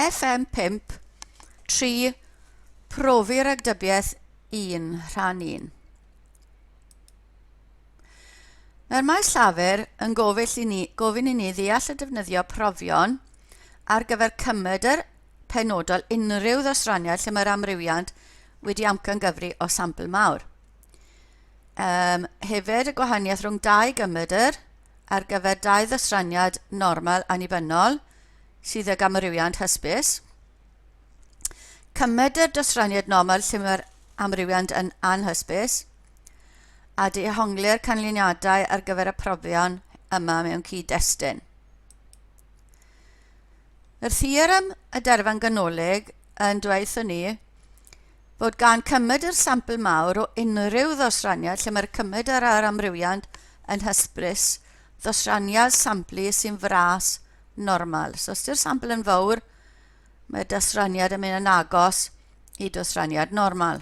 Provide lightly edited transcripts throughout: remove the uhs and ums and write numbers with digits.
FM5, 3, Profi ragdybiaeth 1, rhan 1. Mae'r maes llafur yn gofyn i ni, gofyn i ni ddeall a defnyddio profion ar gyfer cymedr penodol unrhyw ddosraniad lle mae'r amrywiant wedi amcangyfri o sampl mawr. Um, hefyd, y gwahaniaeth rhwng dau gymedr ar gyfer dau ddosraniad normal annibynnol sydd ag amrywiant hysbys. Cymedr dosraniad normal lle mae'r amrywiant yn anhysbys a dehongli'r canlyniadau ar gyfer y profion yma mewn cyd-destun. Yr theorem y derfan ganolig yn dweud wrthon ni fod gan cymedr sampl mawr o unrhyw ddosraniad lle mae'r cymedr a'r amrywiant yn hysbrys ddosraniad samplu sy'n fras normal. So os yw'r sampl yn fawr, mae'r dosraniad yn mynd yn agos i dosraniad normal.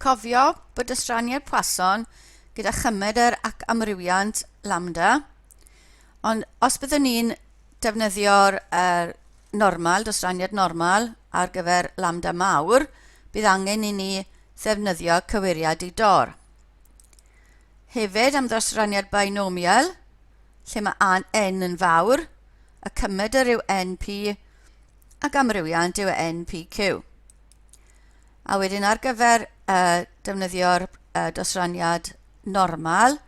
Cofio bod dosraniad Poisson gyda chymedr ac amrywiant lambda, ond os byddwn ni'n defnyddio'r er, normal, dosraniad normal ar gyfer lambda mawr, bydd angen i ni ddefnyddio cywiriad i dor. Hefyd am ddosraniad binomial, lle mae a n yn fawr, y cymedr yw np ac amrywiant yw npq. A wedyn ar gyfer uh, defnyddio'r uh, dosraniad normal,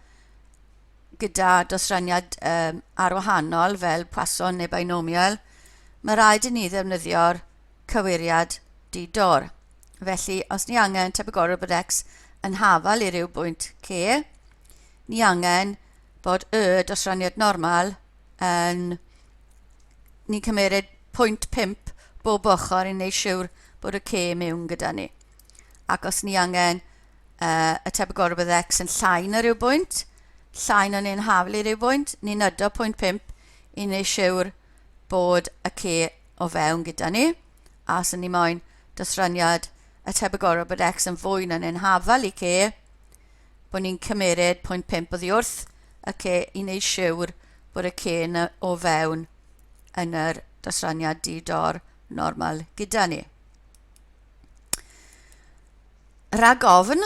gyda dosraniad um, arwahanol fel Poisson neu binomial, mae rhaid i ni ddefnyddio'r cywiriad di-dor. Felly, os ni angen tebygolrwydd bod x yn hafal i ryw bwynt c, ni angen bod y dosraniad normal yn... Ni'n cymeryd 0.5 bob ochr i wneud siwr bod y c mewn gyda ni. Ac os ni angen uh, y tebygolrwydd bod x yn llai na rhyw bwynt, llai na neu'n hafal i ryw bwynt, ni'n ydo 0.5 i wneud siwr bod y c o fewn gyda ni. A os ni moyn dosraniad y tebygolrwydd bod x yn fwy na neu'n hafal i c, bod ni'n cymeryd 0.5 oddi wrth y c i wneud siwr bod y c yn o fewn yn yr dosraniad di-dor normal gyda ni. Rhag ofn,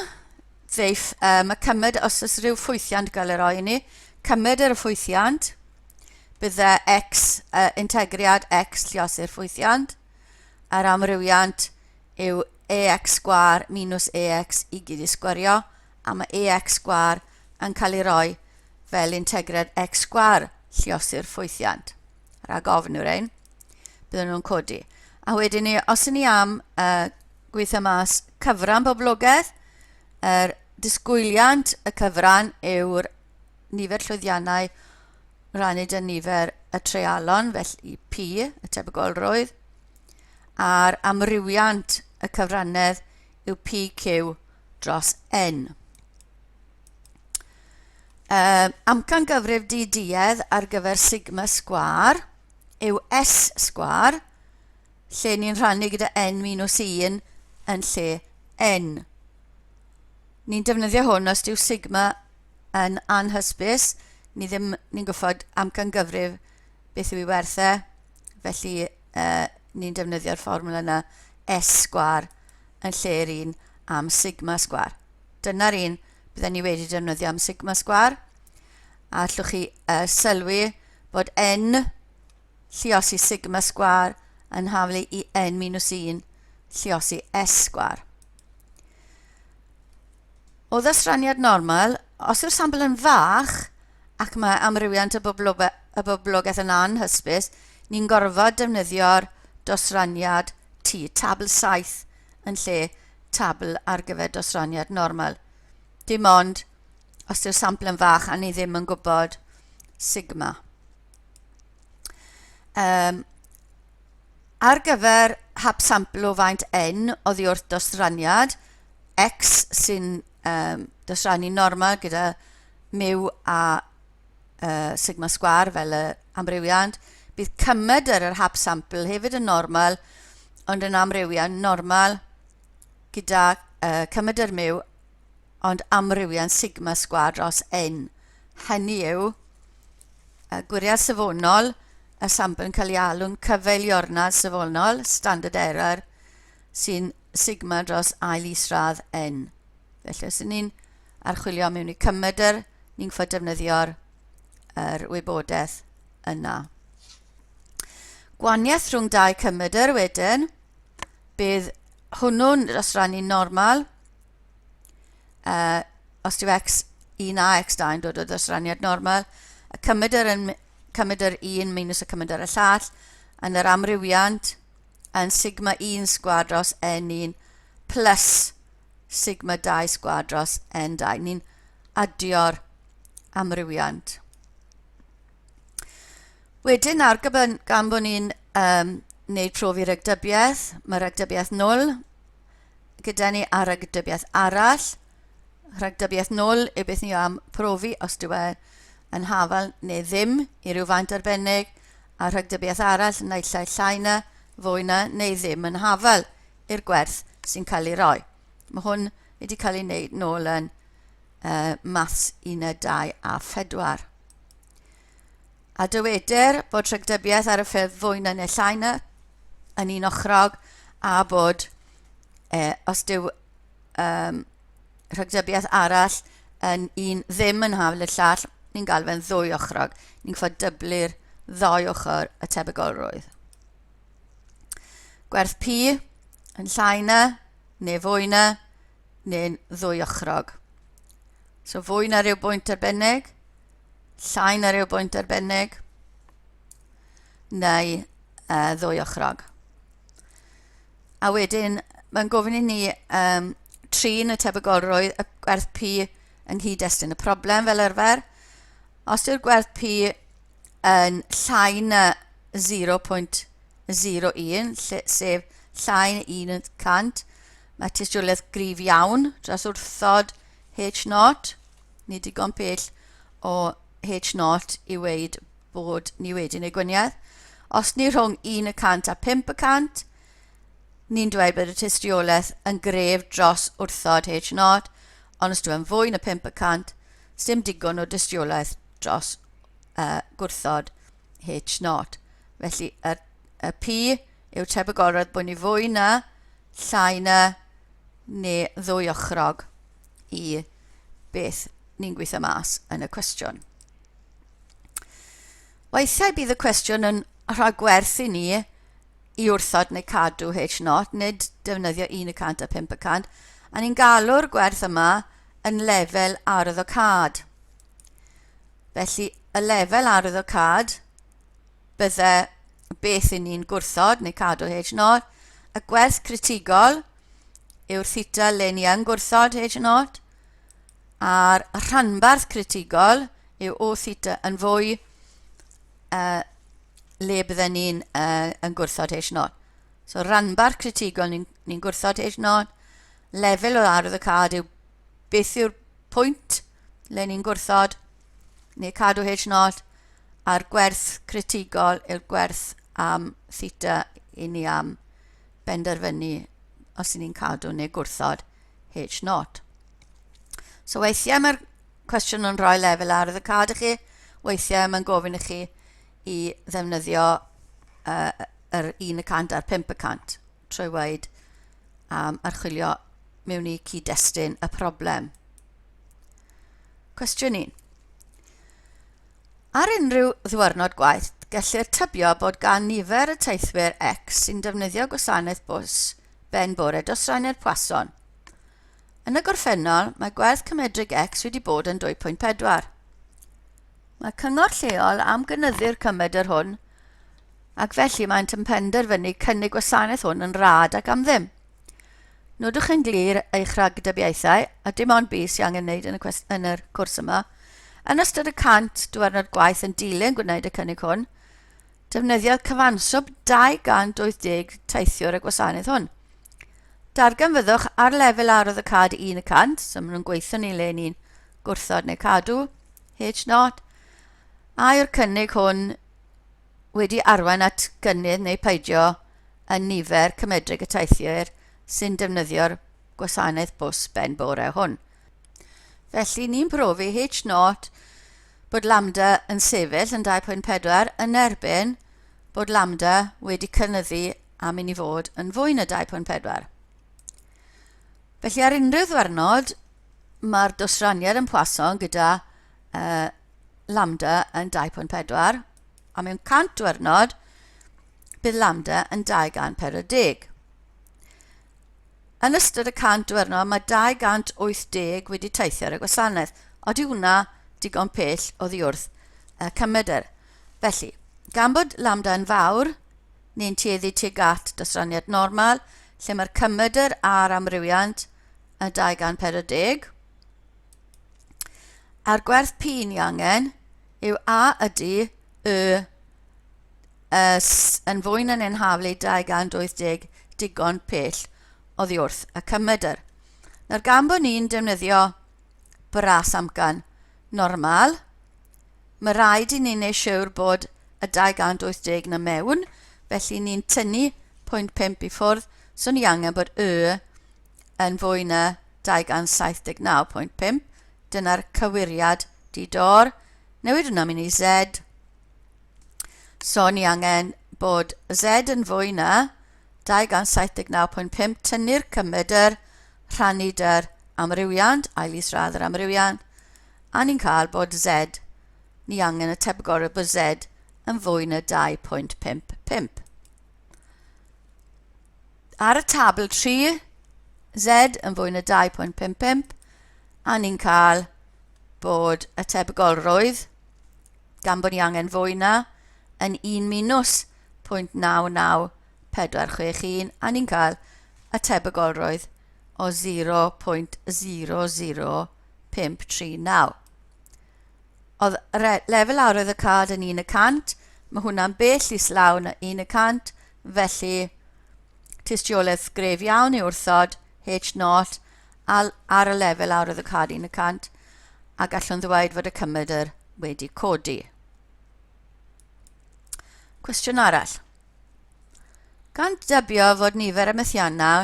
ddeiff um, y cymed, os oes rhyw ffwythiant gael ei roi i ni, cymed yr ffwythiant, bydde x, uh, integriad x lliosi'r ffwythiant, a'r amrywiant yw ax sgwar minus ax i gyd i sgwario, a mae ax sgwar yn cael ei roi fel integriad x sgwar lliosi'r ffwythiant. Rhag ofn yw'r ein. Bydden nhw'n codi. A wedyn ni, os ydyn ni am uh, gweithio mas cyfran boblogaeth, yr disgwyliant y cyfran yw'r nifer llwyddiannau rannu dy nifer y treialon, felly P, y tebygolrwydd, a'r amrywiant y cyfrannedd yw PQ dros N. Um, amcan gyfrif di-duedd ar gyfer sigma sgwar yw S sgwar, lle ni'n rhannu gyda n minus 1 yn lle n. Ni'n defnyddio hwn os dyw sigma yn anhysbys, ni ddim, ni'n gwybod amcan gyfrif beth yw ei werth e, felly uh, ni'n defnyddio'r fformwla yna s sgwar yn lle'r un am sigma sgwar. Dyna'r un bydden ni wedi defnyddio am sigma sgwar. A allwch chi uh, sylwi bod n lliosi sigma sgwar yn haflu i n minus 1 lliosi s sgwar. O ddosraniad normal, os yw'r sampl yn fach ac mae amrywiant y, y boblogaeth yn anhysbys, ni'n gorfod defnyddio'r dosraniad T, tabl 7 yn lle tabl ar gyfer dosraniad normal. Dim ond os yw'r sampl yn fach a ni ddim yn gwybod sigma. Um, ar gyfer hap sampl o faint n oddi wrth dosraniad, x sy'n um, dosrannu normal gyda mu a uh, sigma sgwar fel y amrywiant, bydd cymedr yr hap sampl hefyd yn normal, ond yn amrywiant normal gyda uh, cymedr mu, ond amrywiant sigma sgwar dros n. Hynny yw, y gwiriad safonol y sampl yn cael ei alw'n cyfeiliornad safonol, standard error, sy'n sigma dros ail isradd n. Felly os ni'n archwilio mewn i cymedr, ni'n gwybod defnyddio'r yr wybodaeth yna. Gwaniaeth rhwng dau cymedr wedyn, bydd hwnnw'n dosrannu normal. Os dyw x1 a x2 yn dod o ddosraniad normal, y cymedr yn cymedr 1 minus y cymedr y llall, yn yr amrywiant yn sigma 1 sgwâr dros n1 plus sigma 2 sgwâr dros n2. Ni'n adio'r amrywiant. Wedyn nawr, gan bod ni'n wneud profi rhagdybiaeth, mae rhagdybiaeth 0 gyda ni a rhagdybiaeth arall. Rhagdybiaeth 0 yw beth ni am profi os dyw e yn hafal neu ddim i ryw faint arbennig, a rhagdybiaeth arall naill ai llai na, fwy na neu ddim yn hafal i'r gwerth sy'n cael ei roi. Mae hwn wedi cael ei wneud nôl yn Maths 1, 2 a 4. A dywedir bod rhagdybiaeth ar y ffurf fwy na neu llai na yn un ochrog a bod os dyw rhagdybiaeth arall yn un ddim yn hafal i'r llall, ni'n galw fe'n ddwy ochrog. Ni'n gwybod dyblu'r ddau ochr y tebygolrwydd. Gwerth P yn llai na neu fwy na neu'n ddwy ochrog. So fwy na rhyw bwynt arbennig, llai na rhyw bwynt arbennig, neu ddwy ochrog. A wedyn, mae'n gofyn i ni trin y tebygolrwydd y gwerth P yng nghyd-destun y problem fel arfer. Os yw'r gwerth P yn llai na 0.01, sef llai na 1%, mae tystiolaeth gryf iawn dros wrthod H0. Ni digon pell o H0 i weud bod ni wedi wneud gwaniaeth. Os ni rhwng 1% a 5%, ni'n dweud bod y tystiolaeth yn gref dros wrthod H0, ond os dwi'n fwy na 5%, sdim digon o dystiolaeth dros gwrthod H0. Felly y, y P yw tebygolrwydd bod ni fwy na, llai na, neu ddwy ochrog i beth ni'n gweithio mas yn y cwestiwn. Weithiau bydd y cwestiwn yn rhoi gwerth i ni i wrthod neu cadw H0, nid defnyddio 1% a 5%, a ni'n galw'r gwerth yma yn lefel arwyddocâd. Felly, y lefel arwyddocâd bydde beth i ni'n gwrthod neu cadw H0, y gwerth critigol yw'r theta le ni yn gwrthod H0, a'r rhanbarth critigol yw o theta yn fwy le bydden ni'n yn gwrthod H0. So rhanbarth critigol ni'n ni gwrthod H0, lefel o arwyddocâd yw beth yw'r pwynt le ni'n gwrthod neu cadw H0, a'r gwerth critigol yw'r gwerth am theta i ni am benderfynu os ni'n cadw neu gwrthod H0. So weithiau mae'r cwestiwn yn rhoi lefel arwyddocâd i chi, weithiau mae'n gofyn i chi i ddefnyddio yr 1% a'r 5% trwy weid am archwilio mewn i cyd-destun y problem. Cwestiwn 1. Ar unrhyw ddiwrnod gwaith, gellir tybio bod gan nifer y teithwyr X sy'n defnyddio gwasanaeth bws ben bore dosrannu'r Poisson. Yn y gorffennol, mae gwerth cymedrig X wedi bod yn 2.4. Mae cyngor lleol am gynyddu'r cymedr hwn ac felly maent yn penderfynu cynnig gwasanaeth hwn yn rhad ac am ddim. Nodwch yn glir eich rhagdybiaethau, a dim ond bys sy'n angen wneud yn y, yn yr cwrs yma. Yn ystod y 100 diwrnod gwaith yn dilyn gwneud y cynnig hwn, defnyddiodd cyfanswm 280 teithiwr y gwasanaeth hwn. Darganfyddwch ar lefel arwyddocâd 1 y cant, so maen nhw'n gweithio ni le ni'n gwrthod neu cadw, H0, a yw'r cynnig hwn wedi arwain at gynnydd neu peidio yn nifer cymedrig y teithwyr sy'n defnyddio'r gwasanaeth bws ben bore hwn. Felly ni'n profi H0 bod lambda yn sefyll yn 2.4 yn erbyn bod lambda wedi cynyddu a mynd i fod yn fwy na 2.4. Felly ar unrhyw ddwrnod, mae'r dosraniad yn Poisson gyda lambda yn 2.4, a mewn 100 diwrnod, bydd lambda yn 240. Yn ystod y 100 diwrnod, mae 280 wedi teithio ar y gwasanaeth. Oeddi hwnna digon pell oddi wrth y cymedr. Felly, gan bod lambda yn fawr, ni'n tueddu tuag at dosraniad normal, lle mae'r cymedr a'r amrywiant yn 240. A'r gwerth P ni angen yw A ydy y s yn fwy na neu'n haflu 280 digon pell oddi wrth y cymedr. Nawr gan bod ni'n defnyddio bras amcan normal, mae rhaid i ni wneud siwr bod y 280 na mewn, felly ni'n tynnu 0.5 i ffwrdd, so ni angen bod y yn fwy na 279.5. Dyna'r cywiriad di-dor. Newid hwnna mynd i Z. So ni angen bod Z yn fwy na 279.5 tynnu'r cymedr rhannu dy'r amrywiant, ail isradd yr amrywiant, a ni'n cael bod Z, ni angen y tebygolrwydd bod Z yn fwy na 2.55. Ar y tabl 3, Z yn fwy na 2.55, a ni'n cael bod y tebygolrwydd, gan bod ni angen fwy na, yn 1 minus 0.99461, a ni'n cael y tebygolrwydd o 0.00539. Oedd lefel arwydd y cad yn 1 y cant, mae hwnna'n bell islaw na 1 y cant, felly tystiolaeth gref iawn i wrthod H0 ar y lefel arwydd y cad 1 y cant, a gallwn ddweud fod y cymedr wedi codi. Cwestiwn arall. Gan dybio fod nifer y methiannau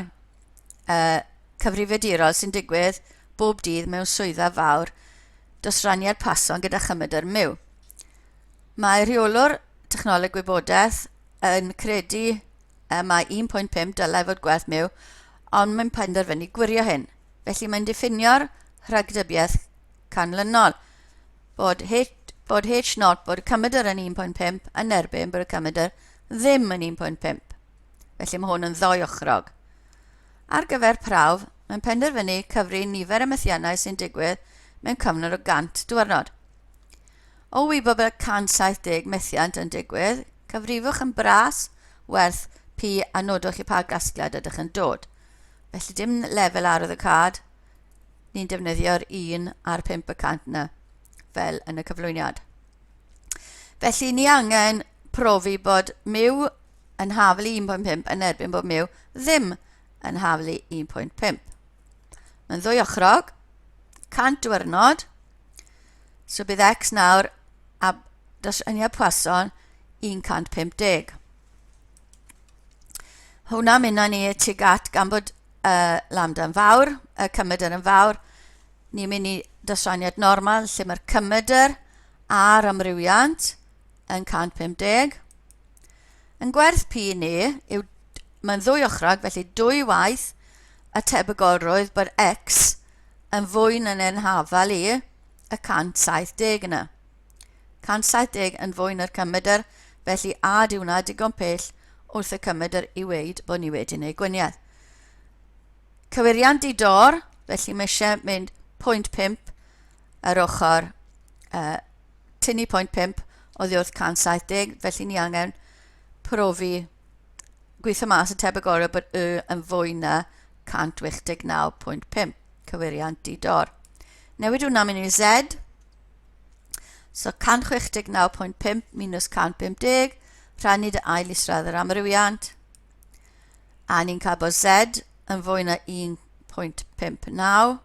cyfrifiadurol sy'n digwydd bob dydd mewn swyddfa fawr dosraniad Pason gyda chymedr myw. Mae rheolwr technoleg gwybodaeth yn credu mae 1.5 dylai fod gwerth myw, ond mae'n penderfynu gwirio hyn. Felly mae'n diffinio'r rhagdybiaeth canlynol, bod H, bod H0 bod y cymedr yn 1.5 yn erbyn bod y cymedr ddim yn 1.5. Felly mae hwn yn ddoi ochrog. Ar gyfer prawf, mae'n penderfynu cyfri nifer y methiannau sy'n digwydd mewn cyfnod o 100 diwrnod. O wybod bod 170 methiant yn digwydd, cyfrifwch yn bras werth P a nodwch i pa gasgliad ydych yn dod. Felly dim lefel arwydd y cad, ni'n defnyddio'r 1 a'r 5 y cant yna, fel yn y cyflwyniad. Felly ni angen profi bod miw yn haflu 1.5 yn erbyn bod miw ddim yn haflu 1.5. Mae'n ddwy ochrog, 100 diwrnod, so bydd x nawr a dros yniad Poisson 150. Hwna mynd â ni tuag at gan bod lambda yn fawr, y cymedr yn fawr, ni'n mynd i dosraniad normal lle mae'r cymedr a'r amrywiant yn 150. Yn gwerth P ni yw, mae'n ddwy ochrog, felly dwy waith y tebygolrwydd bod X yn fwy na neu'n hafal i y 170 yna. 170 yn fwy na'r cymedr, felly a di hwnna digon pell wrth y cymedr i weid bod ni wedi gwneud gwaniaeth. Cywiriant di dor, felly mae eisiau mynd 0.5 yr ochr, tynnu 0.5 oddi wrth 170, felly ni angen profi gweithio mas y tebygolrwydd bod y yn fwy na 189.5, cywiriant di dor. Newid hwnna mynd i Z, so 169.5 minus 150, rhannu dy ail isradd yr amrywiant, a ni'n cael bod Z yn fwy na 1.59,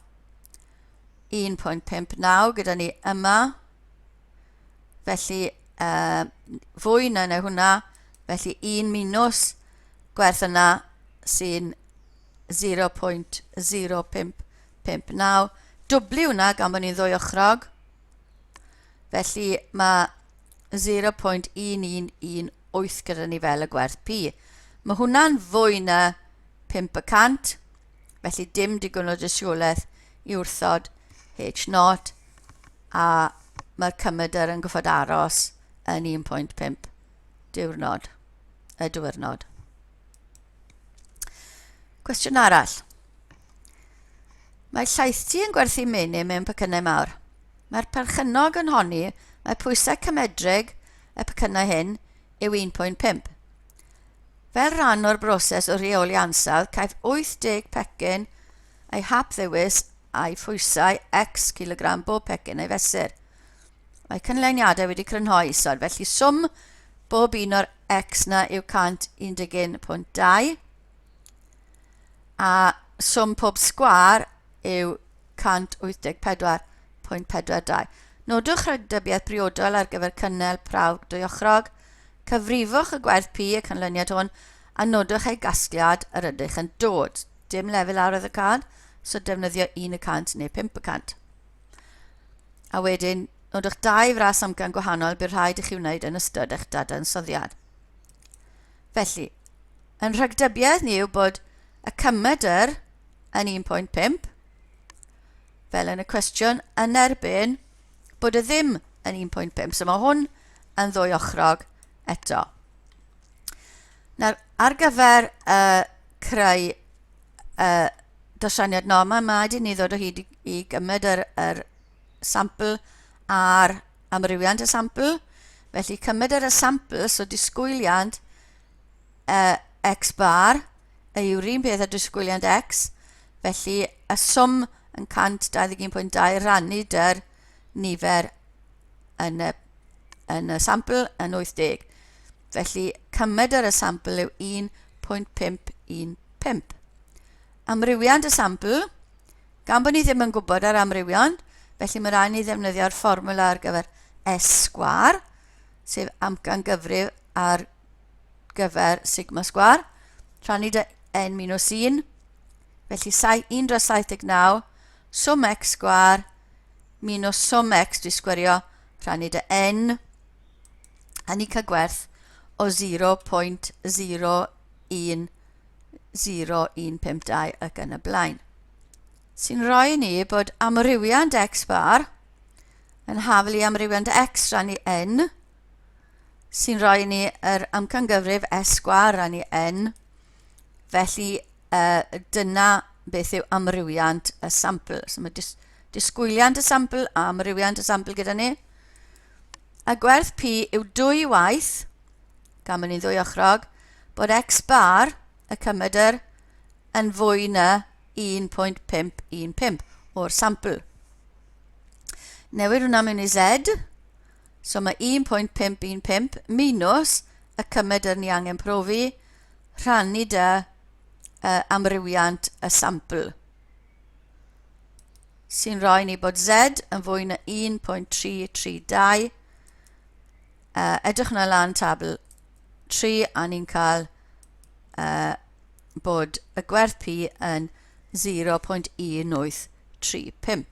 1.59 gyda ni yma. Felly, fwy na na hwnna, felly 1 minus gwerth yna sy'n 0.0559. Dwblu hwnna gan bod ni'n ddwy ochrog. Felly mae 0.1118. 8 gyda ni fel y gwerth P. Mae hwnna'n fwy na 5 y cant, felly dim digon o dystiolaeth i wrthod H0 a mae'r cymedr yn goffod aros yn 1.5 diwrnod, y diwrnod. Cwestiwn arall. Mae llaethdy yn gwerthu menyn mewn pecynnau mawr. Mae'r perchennog yn honni mai pwysau cymedrig y pecynnau hyn yw 1.5. Fel rhan o'r broses o rheoli ansawdd, caiff 80 pecyn ei hap ddewis a'i phwysau x cilogram bob pecyn ei fesur. Mae cynlluniadau wedi crynhoi isod, felly swm bob un o'r x na yw 111.2 a swm pob sgwâr yw 184.42. Nodwch rhagdybiaeth briodol ar gyfer cynnal prawf dwyochrog, cyfrifwch y gwerth P y canlyniad hwn a nodwch ei gasgliad yr ydych yn dod. Dim lefel arwyddocâd, so defnyddio 1 y cant neu 5 y cant. A wedyn, nodwch dau fras amcan gwahanol bydd rhaid i chi wneud yn ystod eich dadansoddiad. Felly, yn rhagdybiaeth ni yw bod y cymedr yn 1.5, fel yn y cwestiwn, yn erbyn bod y ddim yn 1.5. So mae hwn yn ddwy ochrog eto. Nawr, ar gyfer uh, creu uh, dosraniad normal, mae rhaid i ni ddod o hyd i, i gymryd yr, yr sampl a'r amrywiant y sampl. Felly cymryd yr sampl, so disgwyliant uh, x bar yw'r un peth â disgwyliant x, felly y swm yn 121.2 rannu dy'r nifer yn y, yn y sampl yn 80. Felly cymedr y sampl yw 1.515. Amrywiant y sampl, gan bod ni ddim yn gwybod ar amrywiant, felly mae rhaid ni ddefnyddio'r fformwla ar gyfer S sgwar, sef amcan gyfrif ar gyfer sigma sgwar, rhannu dy n minus 1, felly 1 dros 79, swm x sgwar minus swm x dwi sgwario rhannu dy n, a ni'n cael gwerth o 0.01052 ac yn y blaen. Sy'n rhoi ni bod amrywiant x bar yn hafal i amrywiant x rannu n, sy'n rhoi ni yr amcangyfrif s sgwâr rannu n. Felly uh, dyna beth yw amrywiant y sampl. So mae dis disgwyliant y sampl a amrywiant y sampl gyda ni. A gwerth P yw dwy waith, gan bod ni'n ddwy ochrog, bod x bar y cymedr yn fwy na 1.515 o'r sampl. Newid hwnna mewn i Z, So mae 1.515 minus y cymedr ni angen profi, rhannu dy uh, amrywiant y sampl. Sy'n rhoi ni bod Z yn fwy na 1.332. Uh, edrych yna lan tabl 3 a ni'n cael uh, bod y gwerth P yn 0.1835.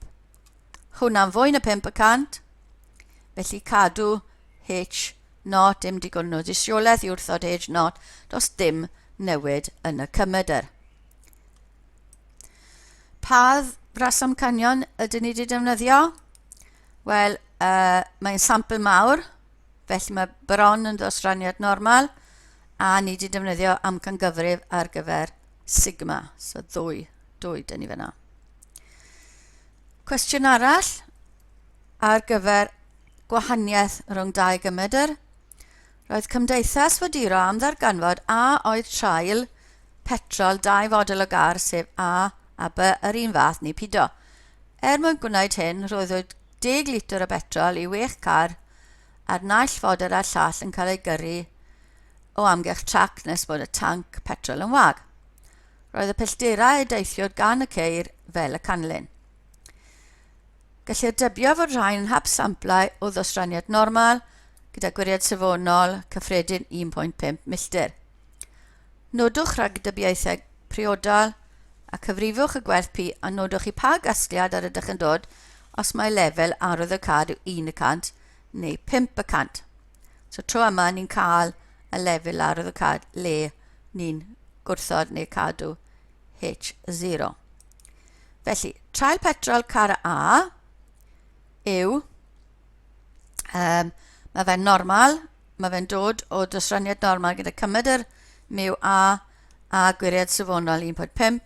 Hwnna'n fwy na 5%, felly cadw H not, dim digon o dystiolaeth i wrthod H not, does dim newid yn y cymedr. Pa frasamcanion ydyn ni wedi defnyddio? Wel, uh, mae'n sampl mawr, felly mae bron yn ddosraniad normal, a ni wedi defnyddio amcangyfrif ar gyfer sigma, so ddwy, dwy dyn ni fyna. Cwestiwn arall ar gyfer gwahaniaeth rhwng dau gymedr. Roedd cymdeithas foduro am ddarganfod a oedd traul petrol dau fodel o gar sef A a B yr un fath neu pido. Er mwyn gwneud hyn, rhoddwyd 10 litr o betrol i wech car a'r naill fodel a'r llall yn cael ei gyrru o amgylch trac nes bod y tanc petrol yn wag. Roedd y pellterau a deithiwyd gan y ceir fel y canlyn. Gellir dybio fod rhain yn hap samplau o ddosraniad normal gyda gwiriad safonol cyffredin 1.5 milltir. Nodwch rhagdybiaethau priodol a cyfrifwch y gwerth P a nodwch i pa gasgliad yr ydych yn dod os mae lefel arwyddocâd yw 1 y cant neu 5 y cant. So tro yma ni'n cael y lefel arwyddocâd le ni'n gwrthod neu cadw H0. Felly, trael petrol car A yw, mae fe'n normal, mae fe'n dod o dosraniad normal gyda cymedr mu A a gwiriad safonol 1.5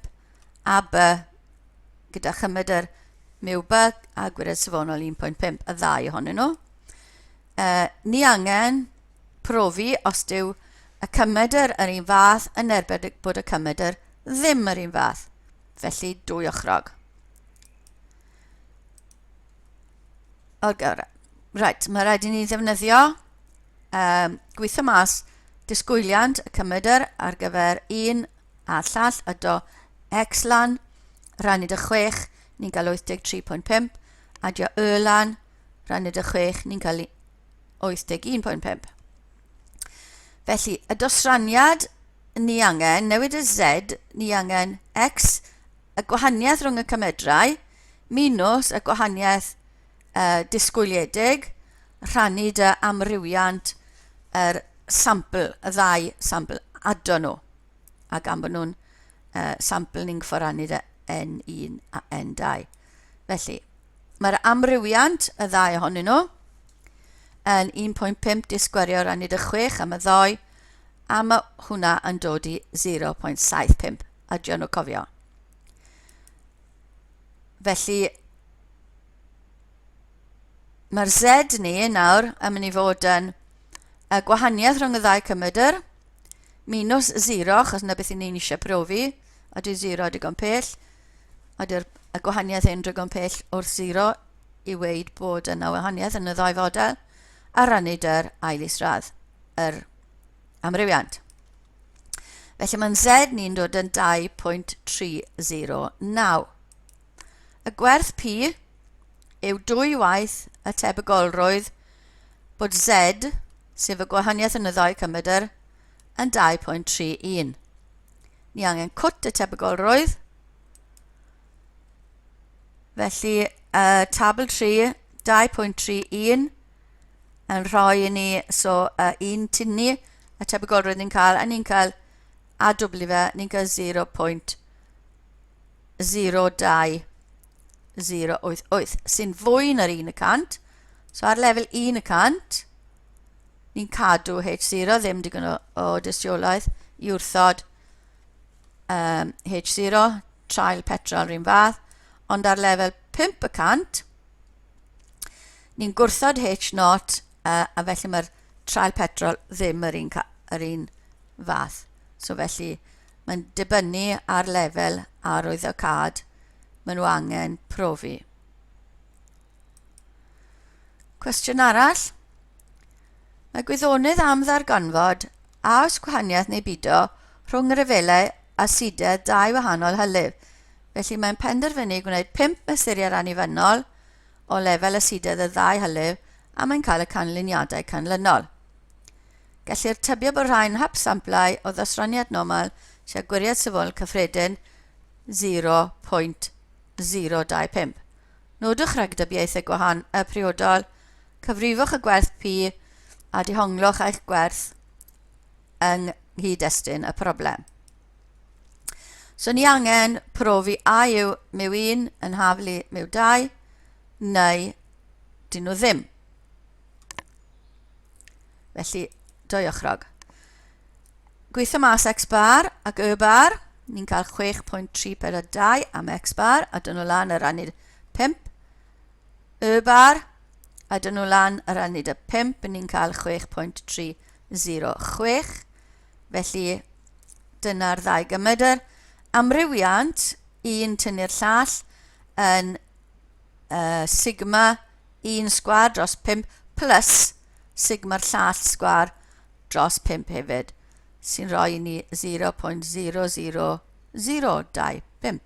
a B gyda chymedr mu B a gwiriad safonol 1.5, y ddau ohonyn nhw. Ni angen profi os dyw y cymedr yr un fath yn erbyn bod y cymedr ddim yr un fath. Felly dwy ochrog. O'r gorau. Reit, mae rhaid i ni ddefnyddio gweithio mas disgwyliant y cymedr ar gyfer un a'r llall ydo x lan, rhannu dy 6, ni'n cael 83.5, adio y lan, rhannu dy 6, ni'n cael 81.5. Felly, y dosraniad ni angen, newid y z, ni angen x, y gwahaniaeth rhwng y cymedrau, minus y gwahaniaeth disgwyliedig, rhannu dy amrywiant yr sampl, y ddau sampl, ado nhw. A gan bod nhw'n sampl ni'n gyfforrannu dy N1 a N2. Felly, mae'r amrywiant y ddau ohonyn nhw yn 1.5 disgwerio rannu dy 6 am y ddoi, a mae hwnna yn dod i 0.75. A dion nhw cofio. Felly, mae'r Z ni nawr yn mynd i fod yn y gwahaniaeth rhwng y ddau cymedr, minus 0, achos yna beth ni'n eisiau profi, a dwi 0 digon pell, a dy'r y gwahaniaeth hyn digon pell wrth 0 i weid bod yna wahaniaeth yn y ddau fodel, a rannu dy'r ail isradd, yr amrywiant. Felly mae'n Z ni'n dod yn 2.309. Y gwerth P yw dwy waith y tebygolrwydd bod Z, sef y gwahaniaeth yn y ddau cymedr, yn 2.31. Ni angen cwt y tebygolrwydd. Felly, tabl 3, 2.31 yn rhoi i ni, so un tynnu y tebygolrwydd ni'n cael, a ni'n cael a dwblu fe, ni'n cael 0.02088, sy'n fwy na'r 1%. So ar lefel 1%, ni'n cadw H0, ddim digon o dystiolaeth i wrthod H0, trael petrol rhywun fath, ond ar lefel 5%, ni'n gwrthod H0, a felly mae'r trael petrol ddim yr un, yr un fath. So felly mae'n dibynnu ar lefel arwyddocâd maen nhw angen profi. Cwestiwn arall. Mae gwyddonydd am ddarganfod a oes gwahaniaeth neu bido rhwng y lefelau asidedd dau wahanol hylif. Felly mae'n penderfynu gwneud pump mesuriad annibynnol o lefel asidedd y ddau hylif a mae'n cael y canlyniadau canlynol. Gellir tybio bod rhain hap-samplau o ddosraniad normal tua gwiriad safonol cyffredin 0.025. Nodwch ragdybiaethau gwahan y priodol, cyfrifwch y gwerth P a dehonglwch eich gwerth yng nghyd-destun y problem. So ni angen profi a yw mu 1 yn haflu mu 2 neu dyn nhw ddim. Felly, dwy ochrog. Gweithio mas x bar ac y bar. Ni'n cael 6.342 am x bar, a dyn nhw lan yr rannu 5. Y bar, a dyn nhw lan yr rannu 5, ni'n cael 6.306. Felly, dyna'r ddau gymedr. Amrywiant, un tynnu'r llall, yn sigma 1 sgwâr dros 5 plus sigma'r llall sgwâr dros 5 hefyd, sy'n rhoi i ni 0.00025.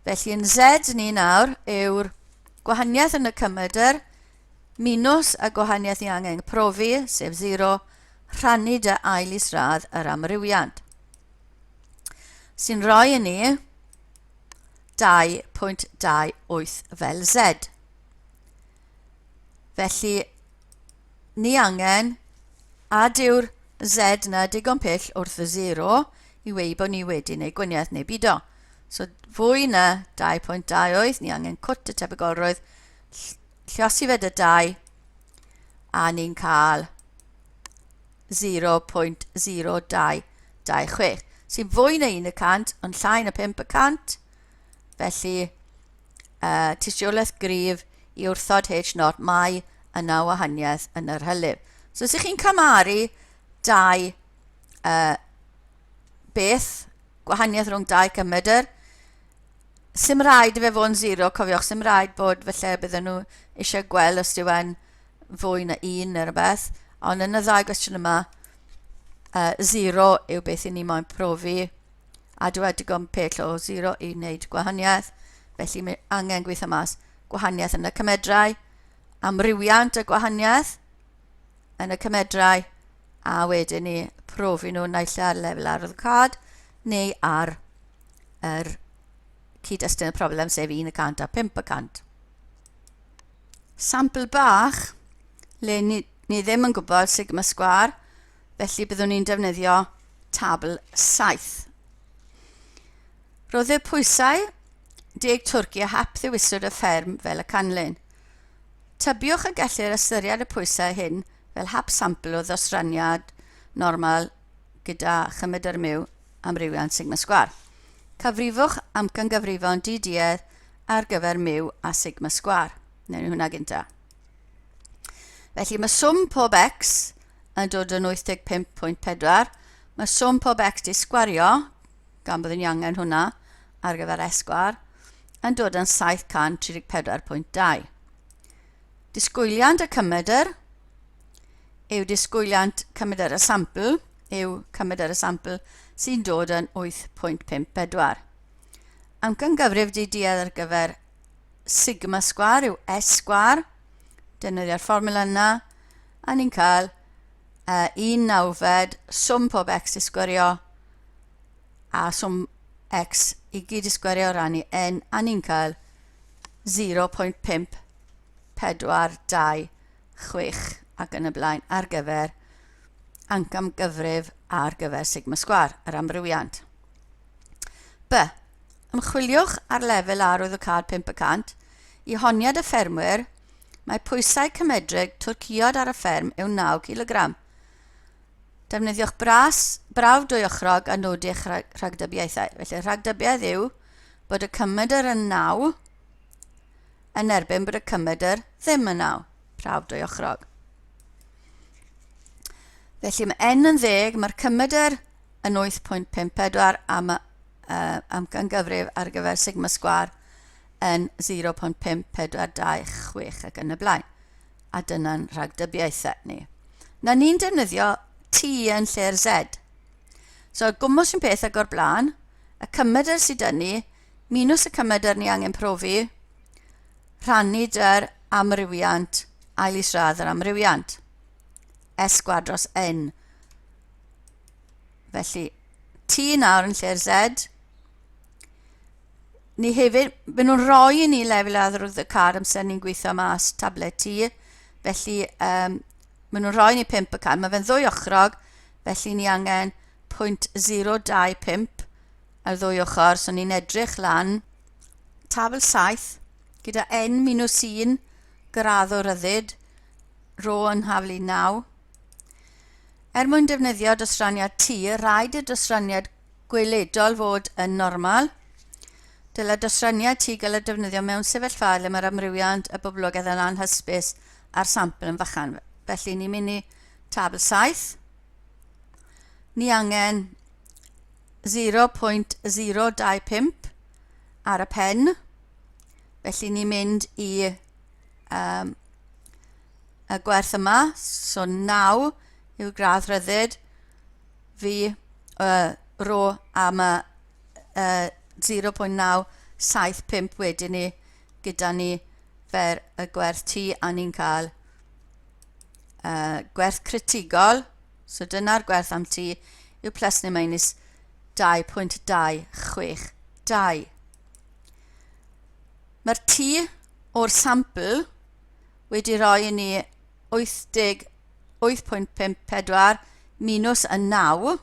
Felly yn Z ni nawr yw'r gwahaniaeth yn y cymedr minus y gwahaniaeth ni angen profi, sef 0, rhannu dy ail isradd yr amrywiant, sy'n rhoi i ni 2.28 fel Z. Felly, ni angen A dyw'r Z na digon pell wrth y 0 i weu bod ni wedi wneud gwaniaeth neu bido. So fwy na 2.28, ni angen cwt y tebygolrwydd, lliosi fe dy 2, a ni'n cael 0.0226, sy'n fwy na 1 y cant, ond llai na 5 y cant. Felly, tystiolaeth gryf i wrthod H0 mae yna wahaniaeth yn yr hylif. So, os ych chi'n cymharu dau beth, gwahaniaeth rhwng dau cymedr, sim rhaid i fe fod yn zero, cofiwch, sim rhaid bod felly bydden nhw eisiau gweld os dyw e'n fwy na un neu rhywbeth, ond yn y ddau gwestiwn yma, zero yw beth i ni moyn profi, a dyw e digon pell o zero i wneud gwahaniaeth, felly mae angen gweithio mas gwahaniaeth yn y cymedrau, amrywiant y gwahaniaeth yn y cymedrau, a wedyn ni profi nhw naill ar lefel arwyddocâd neu ar yr cyd-destun y problem, sef 1 y cant a 5 y cant. Sampl bach, le ni, ni ddim yn gwybod sigma sgwar, felly byddwn ni'n defnyddio tabl 7. Rhoddir pwysau deg twrci a hap ddewiswyd y fferm fel y canlyn. Tybiwch y gellir ystyried y pwysau hyn fel hap sampl o ddosraniad normal gyda chymedr myw amrywiant sigma sgwar. Cyfrifwch amcangyfrifon di-duedd ar gyfer myw a sigma sgwar. Newn ni hwnna gynta. Felly mae swm pob x yn dod yn 85.4. Mae swm pob x di sgwario, gan byddwn ni angen hwnna ar gyfer s sgwar, yn dod yn 734.2. Disgwyliant y cymedr yw disgwyliant cymedr y sampl, yw cymedr y sampl sy'n dod yn 8.54. Amcangyfrif di-duedd ar gyfer sigma sgwar yw s sgwar. Defnyddio'r fformula yna, a ni'n cael 1 nawfed swm pob x i sgwario a swm x i gyd i sgwario rannu n, a ni'n cael 0.5426 ac yn y blaen ar gyfer amcangyfrif ar gyfer sigma sgwar, yr amrywiant. B. Ymchwiliwch ar lefel arwyddocâd 5% i honiad y ffermwyr mae pwysau cymedrig twrcïod ar y fferm yw 9 cilogram. Defnyddiwch bras, brawf dwyochrog a nodi eich rhagdybiaethau. Felly, rhagdybiaeth yw bod y cymedr yn 9 yn erbyn bod y cymedr ddim yn 9. Prawf dwyochrog. Felly mae n yn ddeg, mae'r cymedr yn 8.54 a mae amcangyfrif ar gyfer sigma sgwar yn 0.5426 ac yn y blaen. A dyna'n rhagdybiaethau ni. Na ni'n defnyddio T yn lle'r Z. So, gwmws yn peth ag o'r blaen, y cymedr sydd dyn ni, minus y cymedr ni angen profi, rhannu dy'r amrywiant, ail isradd yr amrywiant. S sgwar dros N. Felly, T nawr yn lle'r Z. Ni hefyd, maen nhw'n rhoi i ni lefel arwydd y car amser ni'n gweithio mas tablet T. Felly, maen nhw'n rhoi ni 5 y car. Mae fe'n ddwy ochrog, felly ni angen 0.025 ar ddwy ochr. So ni'n edrych lan tabl 7 gyda n minus 1 gradd o ryddid, rho yn haflu 9. Er mwyn defnyddio dosraniad T, rhaid i'r dosraniad gweledol fod yn normal. Dylai dosraniad T gael ei defnyddio mewn sefyllfa lle mae'r amrywiant y boblogaeth yn anhysbys a'r sampl yn fychan. Felly ni'n mynd i tabl 7. Ni angen 0.025 ar y pen. Felly ni'n mynd i y gwerth yma, so 9 yw'r gradd rhyddid, fi, rho am y 0.975 wedyn ni gyda ni fer y gwerth T a ni'n cael gwerth critigol, so dyna'r gwerth am T yw plus neu minus 2.262. Mae'r T o'r sampl wedi rhoi i ni 85.4. 8.54 minus y 9,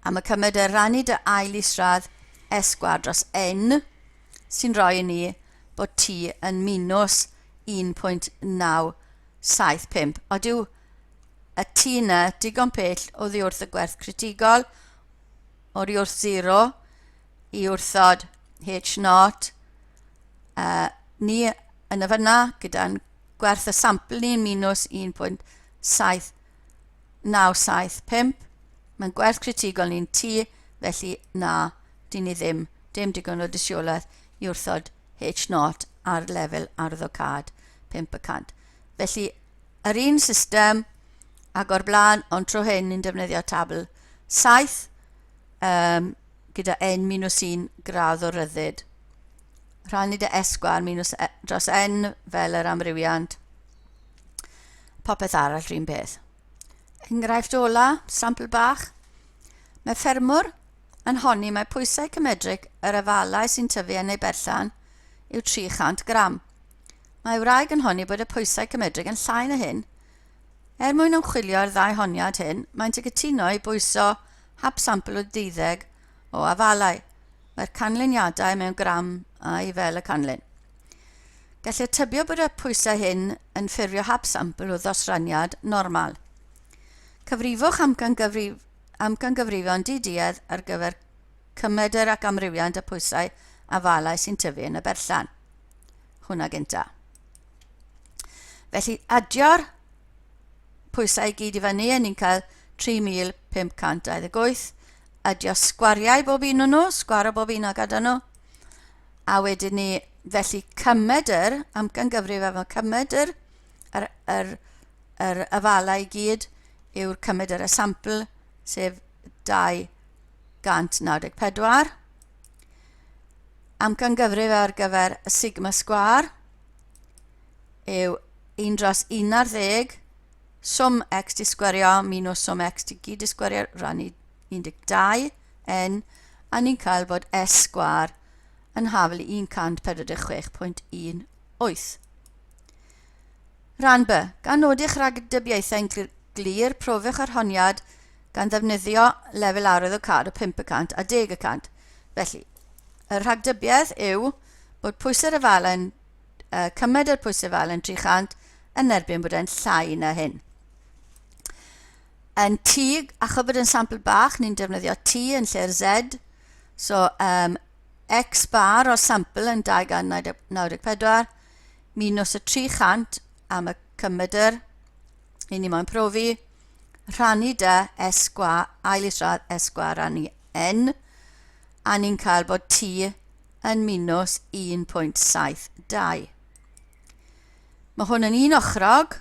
a mae cymryd y rannu dy ail isradd s sgwâr dros n, sy'n rhoi i ni bod t yn minus 1.975. Odyw y t yna digon pell oddi wrth y gwerth critigol, oddi wrth 0 i wrthod h0, ni yn y fyna gyda'n gwerth y sampl ni'n minus 1.7975. Mae'n gwerth critigol ni'n T, felly na, dyn ni ddim, dim digon o dystiolaeth i wrthod H0 ar lefel arddocâd 5%. Felly, yr un system ag o'r blaen, ond tro hyn ni'n defnyddio tabl 7 um, gyda n minus 1 gradd o ryddid. Rhannu dy s sgwar minus e, dros n fel yr amrywiant. Popeth arall rhywun peth. Enghraifft ola, sampl bach. Mae ffermwr yn honni mae pwysau cymedrig yr afalau sy'n tyfu yn ei berllan yw 300 gram. Mae wraig yn honni bod y pwysau cymedrig yn llai na hyn. Er mwyn ymchwilio i'r ddau honiad hyn, maent yn cytuno i bwyso hap sampl o deuddeg o afalau. Mae'r canlyniadau mewn gram au fel y canlyn. Gellir tybio bod y pwysau hyn yn ffurfio hap sampl o ddosraniad normal. Cyfrifwch amcangyfrif, amcangyfrifon di-duedd ar gyfer cymedr ac amrywiant y pwysau afalau sy'n tyfu yn y berllan. Hwna gynta. Felly, adio'r pwysau i gyd i fyny, a ni'n cael 3,528. Adio sgwariau bob un o'n nhw, sgwaro bob un ag adon nhw. A wedyn ni, felly cymedr, amcan gyfrif efo cymedr, yr, yr, yr afalau i gyd yw'r cymedr y sampl, sef 294. Amcangyfrif ar gyfer y sigma sgwâr yw 1 dros 11 swm x di sgwario minus swm x di gyd di sgwario rannu 12 n a ni'n cael bod s sgwâr yn hafel i 146.18. Rhan B. Gan nodi'ch rhagdybiaethau'n glir, profwch yr honiad gan ddefnyddio lefel arwyddocâd o 5% a 10%. Felly, y rhagdybiaeth yw bod pwysau'r afalen, uh, cymed yr pwysau afalen 300 yn erbyn bod e'n llai na hyn. Yn T, achos bod yn sampl bach, ni'n defnyddio T yn lle'r Z. So, um, X bar o'r sampl yn 294 minus y 300 am y cymedr, i ni moyn profi, rhannu dy s sgwâr, ail isradd s sgwâr rannu n, a ni'n cael bod t yn minus 1.72. Mae hwn yn un ochrog,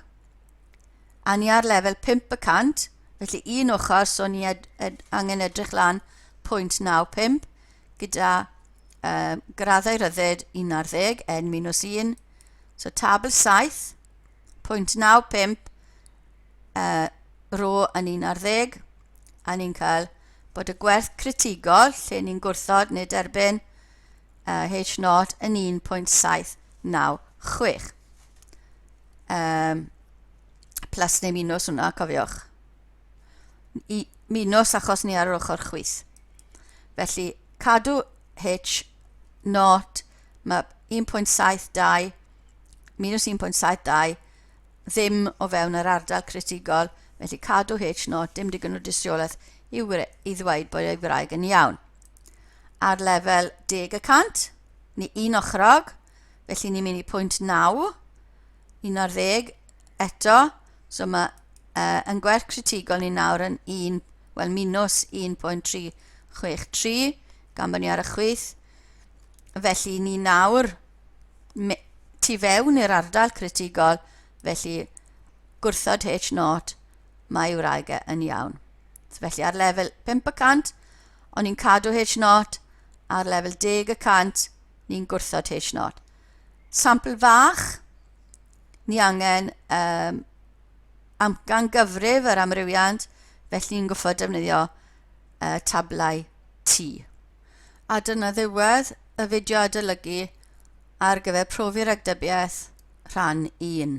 a ni ar lefel 5%, felly un ochr, so ni ed, ed, angen edrych lan 0.95 gyda graddau rhyddid 11, n minus 1. So tabl 7, 0.95 rho yn 11, a ni'n cael bod y gwerth critigol, lle ni'n gwrthod neu derbyn H0 yn 1.796. Um, plus neu minus hwnna, cofiwch. I, minus achos ni ar yr ochr chwith. Felly, cadw H naught, mae 1.72 minus 1.72 ddim o fewn yr ardal critigol, felly cadw H naught, dim digon o dystiolaeth i, i ddweud bod ei wraig yn iawn. Ar lefel 10%, ni un ochrog, felly ni'n mynd i 0.9, 11 eto, so mae yn gwerth critigol ni nawr yn 1, wel minus 1.363, gan bod ni ar y chwith. Felly ni nawr tu fewn i'r ardal critigol, felly gwrthod H0, mae wraig e yn iawn. So felly ar lefel 5%, o'n i'n cadw H0, ar lefel 10%, ni'n gwrthod H0. Sampl fach, ni angen um, amcan gyfrif yr amrywiant, felly ni'n gwybod defnyddio tablau T. A dyna ddiwedd y fideo adolygu ar gyfer profi ragdybiaeth rhan 1.